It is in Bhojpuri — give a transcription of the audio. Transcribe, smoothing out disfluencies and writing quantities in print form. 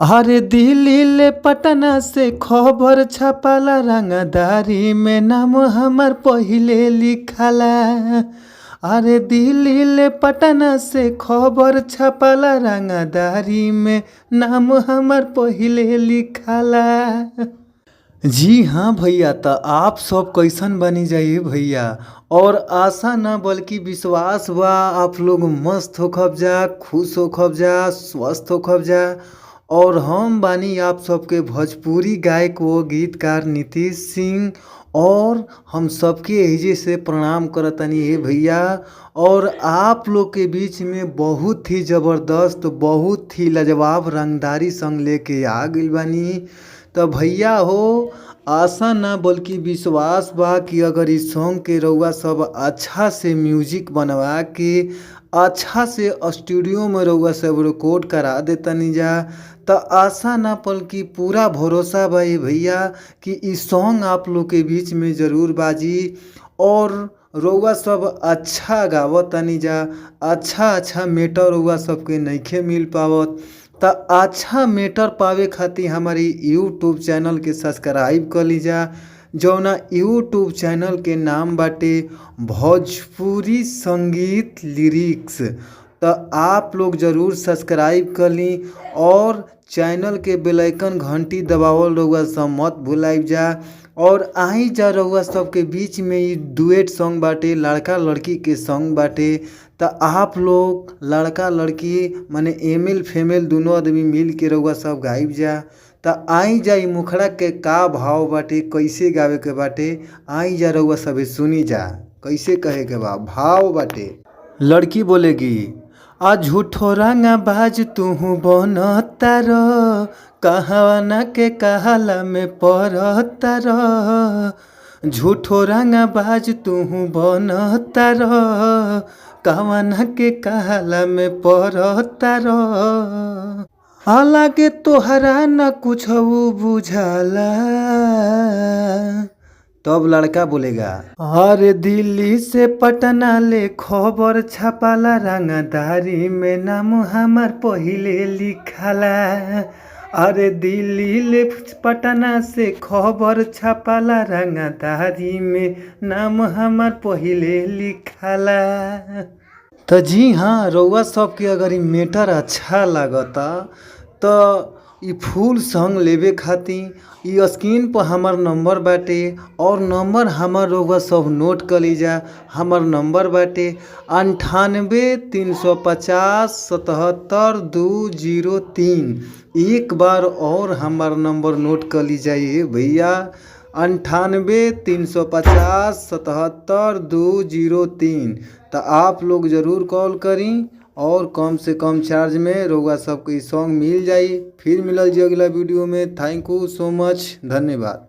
अरे दिल्ली ले पटना से खबर छपाला, रंगदारी में नाम हमार पहिले लिखाला। अरे दिल्ली ले पटना से खबर छपाला, रंगदारी में नाम हमार पहिले लिखाला। जी हाँ भैया, त आप सब कैसन बनी जाइए भैया। और आशा ना बल्कि विश्वास बा आप लोग मस्त होखब जा, खुश होखब जा, स्वस्थ होखब जा। और हम बानी आप सबके भोजपुरी गायक व गीतकार नीतीश सिंह, और हम सबके एहिजे से प्रणाम करतनी हे भैया। और आप लोग के बीच में बहुत ही ज़बरदस्त, बहुत ही लाजवाब रंगदारी संग लेके आ गइल बानी। त भैया हो, आशा ना बल्कि विश्वास बा कि अगर इस सॉन्ग के रउआ सब अच्छा से म्यूजिक बनवा के अच्छा से स्टूडियो में रउआ सब रिकॉर्ड करा देतनी जा, त आशा ना बल्कि पूरा भरोसा बा ये भैया कि इ सॉन्ग आप लोग के बीच में ज़रूर बाजी। और रउआ सब अच्छा गावतनी जा, अच्छा अच्छा मैटर रउआ सबके नइखे मिल पावत, त अच्छा मैटर पावे खातिर हमारी यूट्यूब चैनल के सब्सक्राइब कर लीजा, जौना यूट्यूब चैनल के नाम बाटे भोजपुरी संगीत लिरिक्स। त आप लोग ज़रूर सब्सक्राइब कर ली और चैनल के बेल आइकन घंटी दबावल रउआ सब मत भुलाइब जा। और आई जा रउआ सबके बीच में इ डुएट सॉन्ग बाटे, लड़का लड़की के सॉन्ग बाटे। त आप लोग लड़का लड़की माने एमेल फीमेल दोनों आदमी मिल के रउआ सब गाइब जा। त आई जा इ मुखड़ा के का भाव बाटे, कैसे गावे के बाटे, आई जा रउआ सभे सुनी जा कैसे कहे के बा, भाव बाटे। लड़की बोलेगी, आ झूठो रंगा बाज तुहू बनतार, कहवाना के कहाला में पड़तार। झूठो रंगा बाज तुहू बनतार, कहवाना के कहाला में पड़तार। हालांकि तोहरा न कुछ बुझाला। तब लड़का बोलेगा, अरे दिल्ली से पटना ले खबर छपाला, रंगदारी में नाम हमार पहिले लिखाला। अरे दिल्ली ले पटना से खबर छपाला, रंगदारी में नाम हमार पहिले लिखाला। त जी हाँ, रउआ सबके अगर इ मैटर अच्छा लागता त इ फुल सॉन्ग लेवे खातिर इ स्क्रीन पर हमार नंबर बाटे, और नंबर हमार रउआ सब नोट कर लीजा। हमार नंबर बाटे 98 350 77 203। एक बार और हमार नंबर नोट कर लीजाइए भैया, 98 350 77 203। त आप लोग ज़रूर कॉल करी और कम से कम चार्ज में रउआ सबके इ सॉन्ग मिल जाई। फिर मिलल जी अगला वीडियो में। Thank you so much, धन्यवाद।